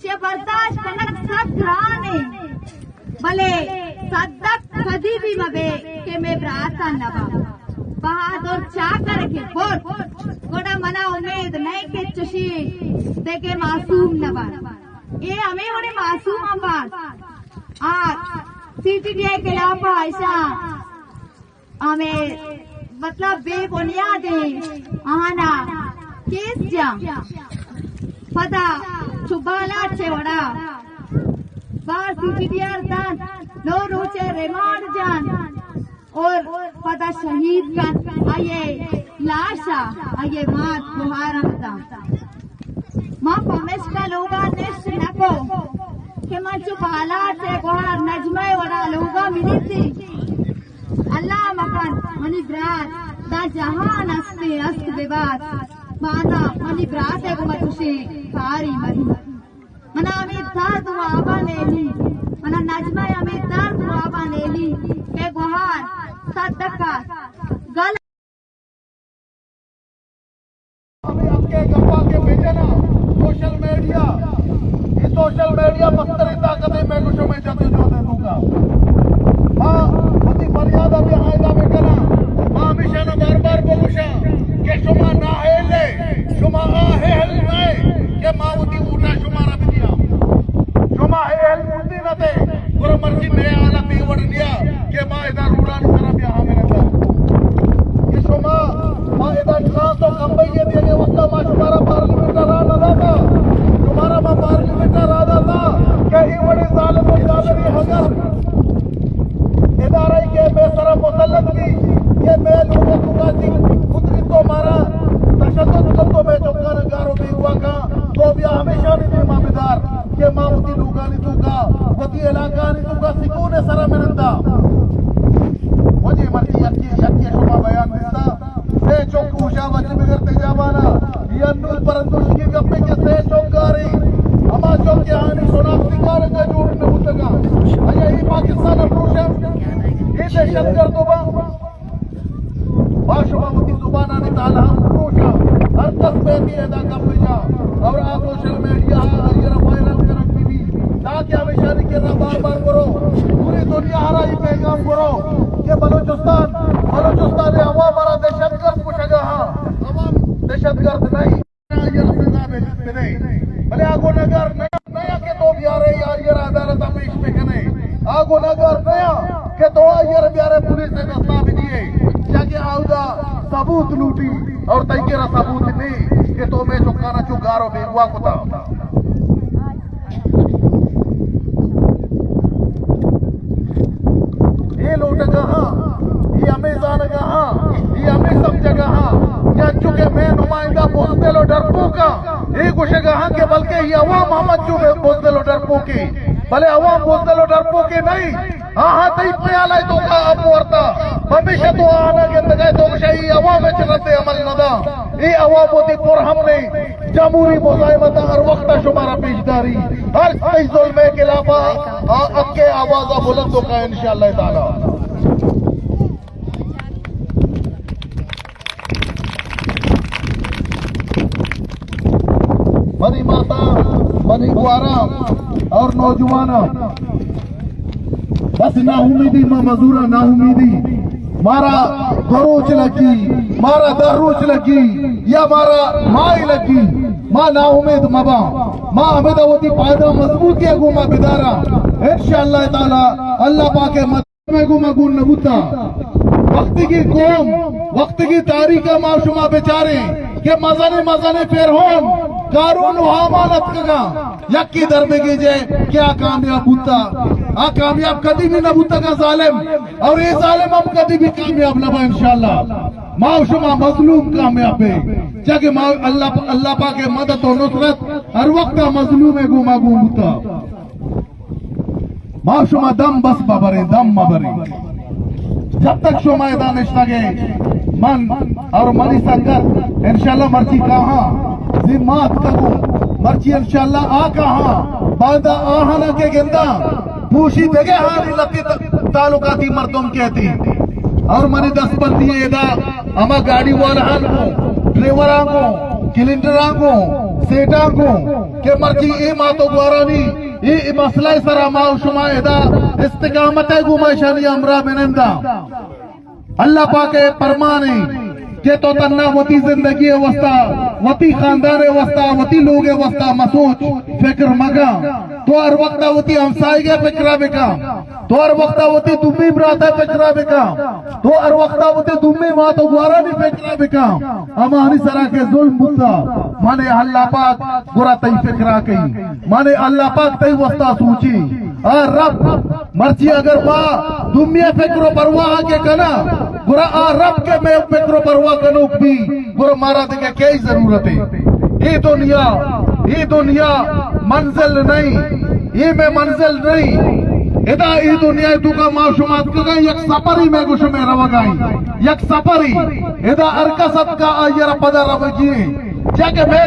چہ برداشت کنگ سک گران انت، بلے صدک کدی بھی مبے کہ مئے برات ءَ نبا۔ بہادر چاکر کہ برت، گڑا منا امید نئے کہ چشی دگہ معصوم نبا۔ اے ہمے وڑیں معصوم ہم بات۔ آ سی ٹی ڈی ءِ خلاف ءَ ایشاں ہمے مطلب بے بنیادیں آہانا کیس جاں۔ پدا چو بالاچ ءِ وڑا بار سی ٹی ڈی آر دنت، نو روچ ءِ ریمانڈ جنت اور پدا شہید کنت۔ آئی ءِ لاش ءَ آئی ءِ مات گوہار ہم دنت۔ ما پمیشکا لوگا نشت نکو کہ من چو بالاچ ءِ گوہار نجمہ ءِ وڑا لوگا منیتی۔ اللہ مکن منی برات داں جہان ہستیں ہست ببات، باندا منی برات ءِ گوما چشیں کاری مبی۔ منا ہمے درد وابا نیلی، منا نجمہ ءِ ہمے درد وابا نیلی کہ گوہار صدک ءَ گل ہمے حق ءِ گپاں کہ بجناں، social media, a social media مستریں طاقتے مئے گوشو مئے جد ءُ جہد ءِ توکا۔ ما وتی فریاد ءَ بیا ادا بکناں، ما ہمیشاں بار بار بگوشاں کہ شما نااہل ئے، شما آ اہل نہ ئے کہ ما وتی ووٹاں شمارا بدیاں۔ شما اہل بوتگ ات، گڑا مرچی مئے حالت اے وڑ نیا کہ ما ادا روڈانی سرا بیا ہمے رنگا کہ شما، ما ادا نشاست ءُ کمبئی ءَ دیگے وقتا ما شمارا پارلیمنٹ ءَ راہ نہ داتا، شمارا ما پارلیمنٹ ءَ راہ داتا کہ اے وڑیں ظالم ءُ جابرے اگر ادارہ کہ مئے سرا مسلط بی، کہ مئے لوگ ءِ توکا چی اتری تو مارا تشدد کت ءُ مئے چکانا گار ءُ بیگواہ کاں، تو بیا ہمیشانی دیما بدار کہ ما وتی لوگانی توکا، وتی علاقہانی توکا سکون ءِ سرا مرندا۔ وجہ مرچی یکے، یکے شما بیان دیستا، سے چک اوشا وچ بگر تیجابانا، یہ انو پرندوشی گپے کہ سے چک گاری، ہما چک کہ آنی شناختی کارڈ جوڑ نہ بوتگا۔ آیا یہ پاکستان ءَ پروشا، یہ دہشت گرد با۔ با شما وتی زبانانی تالا ہم پروشا، ہر کس بیتی ادا گپ بجا، اور آ سوشل میڈیا ءَ آئی را وائرل کنگ بی بی، تاکہ ہمیشانی کرا بار بار برو، پوری دنیا را یہ پیغام برو کہ بلوچستان، بلوچستان ءِ عوام را دہشت گرد گوشگا ہاں، عوام دہشت گرد نہیں۔ آئی ءَ را سزا بہ، بدئے۔ بلے آ گناہگار نیا، نیا کہ تو بیارے آئی ءَ را عدالت ءَ پیش بکنے۔ آ گناہگار نیا کہ تو آئی ءَ را بیارے پولیس ءِ دستا بدیے۔ چاکہ آودا ثبوت لوٹی اور تئی کرا ثبوت نہیں کہ تو مئے چکانا چو گار ءُ بیگواہ کتا۔ اے لوٹگا ہاں، اے ہمے زانگا ہاں، اے ہمے سمجھگا ہاں کہ انچو کہ مئے نمائندہ بزدل ءُ ڈرپوکاں، اے گوشگا ہاں کہ بلکہ اے عوام ہم انچو بزدل ءُ ڈرپوکے، بلے عوام بزدل ءُ ڈرپوکے نہیں۔ آہاں تئی پیالہ ءِ توکا آپ ورتا، پمیشا تو آہانا گندگا ئے تو گوشئے اے عوام ہچ رد عمل نہ دا، اے عوام وتی پر ہم نہیں۔ جمہوری مزاحمت ءَ ہر وقت ءَ شمارا پیش داری۔ ہر کئی ظلم ءِ خلاف ءَ آ حق ءِ آواز ءَ بلند کن انشاءاللہ تعالی۔ منی ماتاں، منی گواراں اور نوجواناں، بس ناامیدی ما مزوراں، ناامیدی۔ مارا دو روچ لگی، مارا دہ روچ لگی، یا مارا ماہ لگی، ما ناامید مباں۔ ما ہمدا وتی پائدہ مضبوطی ءَ گوں ما بداراں۔ انشاءاللہ تعالی اللہ پاک ءِ مدد ءَ گوں ما گون نہ بوتا۔ وقتگی قوم، وقتگی تاریخ ءَ ما شما بچاریں کہ مزنیں مزنیں فرعون، قارون و ہامان اتکگاں۔ یکے در بگیجئے کہ آ کامیاب بوتا، آ کامیاب کدی بھی نہ بوتگا ظالم، اور اے ظالم ہم کدی بھی کامیاب نہ با انشاءاللہ۔ ما و شما مظلوم کامیاب بے، چاکہ ما اللہ، اللہ پاک مدد و نصرت ہر وقت مظلوم گوں ما گون بوتا۔ ما شما دم بس ببریں، دم مبریں۔ جب تک شما ادا نشتگے، من اور منی سنگت انشاءاللہ مرچی کاہاں، زی مات کبو، مرچی انشاءاللہ آ کاہاں، باندا آہانا کہ گنداں، پوشی دگہ ہانی لتی ت-، تعلقاتی مردم کہتی۔ اور منی دست بندی ادا ہما گاڑی والا ہن کو، ڈرائیور آن کو، کلینڈراں گوں، سیٹاں گوں کہ مرچی اے مات و گوارانی اے، اے مسئلہ سرا ما و شما ادا استقامت گوں ما اشانی ہمراہ بننداں۔ اللہ پاک ء پرمان انت کہ تو تنا وتی زندگی ء واسطہ، وتی خاندان ء واسطہ، وتی لوگ ء واسطہ مسوچ، فکر مکن۔ تو ہر وقت وتی ہمسائگ ء فکر ء بکن، تو ہر وقت وتی دومی برات ء فکر ء بکن، تو ہر وقت وتی دومی مات و گوارانی فکر ء بکن۔ ہمانی سرا کہ ظلم بوتا، مانے اللہ پاک گڑا تئی فکر ء کئی، مانے اللہ پاک تئی واسطہ سوچی۔ آ رب مرچی اگر ما دومی فکر و پرواہ کے کنا، گڑا آ رب کے میں فکر و پرواہ کنوک بھی، گڑا مارا دگہ کئی ضرورت ہے؟ اے دنیا، اے دنیا منزل نہیں، اے میں منزل نہیں۔ ادا اے دنیا تو کا ما شما اتکگا یک سفری میں گوش میں روگائی، یک سفری۔ ادا ہر کس اتکا آئیرا پدا روگی ہے۔ جا کہ میں